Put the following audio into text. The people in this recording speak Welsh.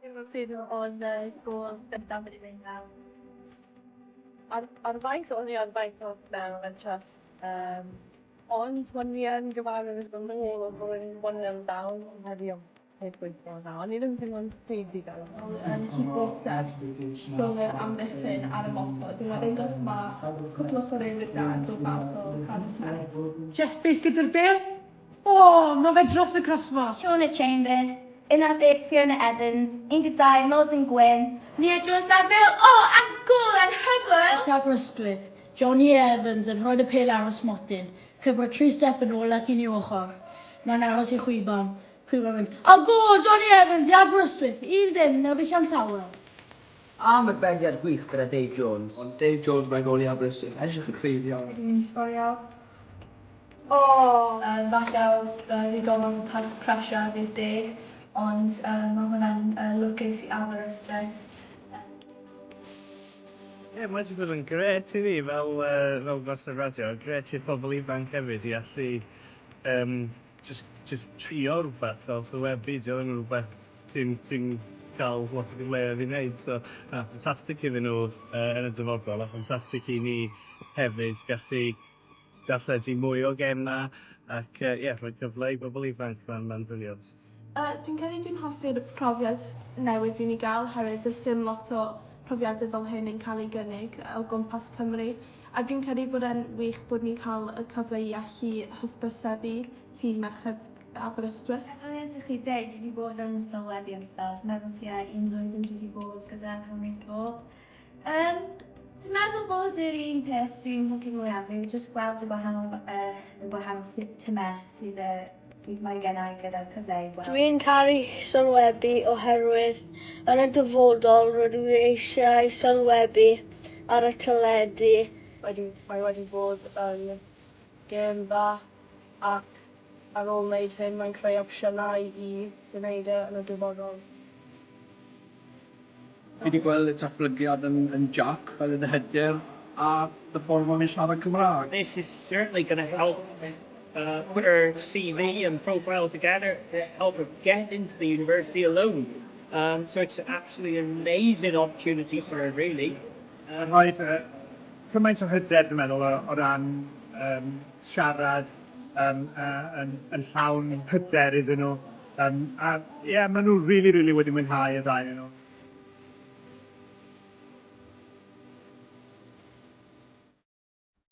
Pryd oedd y gôl gyntaf wedi mynd mewn? Ar faes, o'n i ar fainc off mewn yn twll. Ond o'n i yn gyfarwydd yn ôl o fod yn 1-0 down ond heddi o'n peth gweithio na. O'n i ddim yn teimlo'n crazy fel. Yn cydbwysedd rhwng yr amddiffyn a'r ymosod, yn enwedig os mae cwpl o chwaraewyr da yn dod mas o Cardiff Met. Jess Baker gyda'r bêl. O, mae fe dros y crossbar. Shauna Chambers, 11 Fiona Evans, 12 Maldon Gwyn, Nia Jones a'r bêl, o, a gôl anhygoel! At Aberystwyth, Johnny Evans yn rhoi y pêl ar y smotyn. Cyfro tri step yn ôl ac un i'w ochr. Mae'n aros i chwiban. Chwiban mynd, a gôl Johnny Evans i Aberystwyth! 1-0 yn erbyn Llansawel. Am arbediad gwych gyda Dave Jones. Ond Dave Jones mae'n gôl i Aberystwyth. Edrych yn cryf iawn. Wedi mynd i sgorio. O! Falle oedd rhy gormod o pressure ar fydd deg, ond mae hwnna'n lwcus i Aberystwyth. Ie, mae wedi bod yn grêt i fi fel fel gorsaf radio, grêt i'r pobl ifanc hefyd i allu jyst trio rhywbeth fel sylwebu, 'di o ddim yn rhywbeth ti'n cael lot o gyfleoedd i wneud, so na, ffantastig iddyn nhw yn y dyfodol a ffantastig i ni hefyd gallu darlledu mwy o gemau ac ie, rhoi cyfle i bobl ifanc, mae'n brilliant. Dwi'n credu dwi'n hoffi'r profiad newydd dwi'n ei gael oherwydd does dim lot o profiadau fel hyn yn cael ei gynnig o gwmpas Cymru. A dwi'n credu bod e'n wych bod ni'n cael y cyfle i allu hysbysebu tîm Merched Aberystwyth. Fel ydych chi dweud, dwi wedi bod yn sylwebu am sbel. Dwi'n meddwl tua un blwyddyn dwi wedi bod gyda Cymru Sport. Dwi'n meddwl bod yr un peth dwi'n hoffi mwyaf yw jyst gweld y gwahanol, y gwahanol timau sydd mae gennau gyda'r cyfle i gweld. Dwi'n caru sylwebu oherwydd yn y dyfodol rydw i eisiau sylwebu ar y teledu. Mae wedi bod yn gêm dda ac ar ôl wneud hyn mae'n creu opsiynau i wneud e yn y dyfodol. Fi wedi gweld y datblygiad yn Jack, fel yn y hyder a y ffordd mae'n siarad Cymraeg. This is certainly going to help put her CV and profile together to help her get into the university alone. So it's absolutely an amazing opportunity for her, really. Mae'n rhoi cymaint o hyder, dwi'n meddwl, o ran siarad yn llawn hyder iddyn nhw. A ie, maen nhw really, really wedi mwynhau y ddau ohonyn nhw.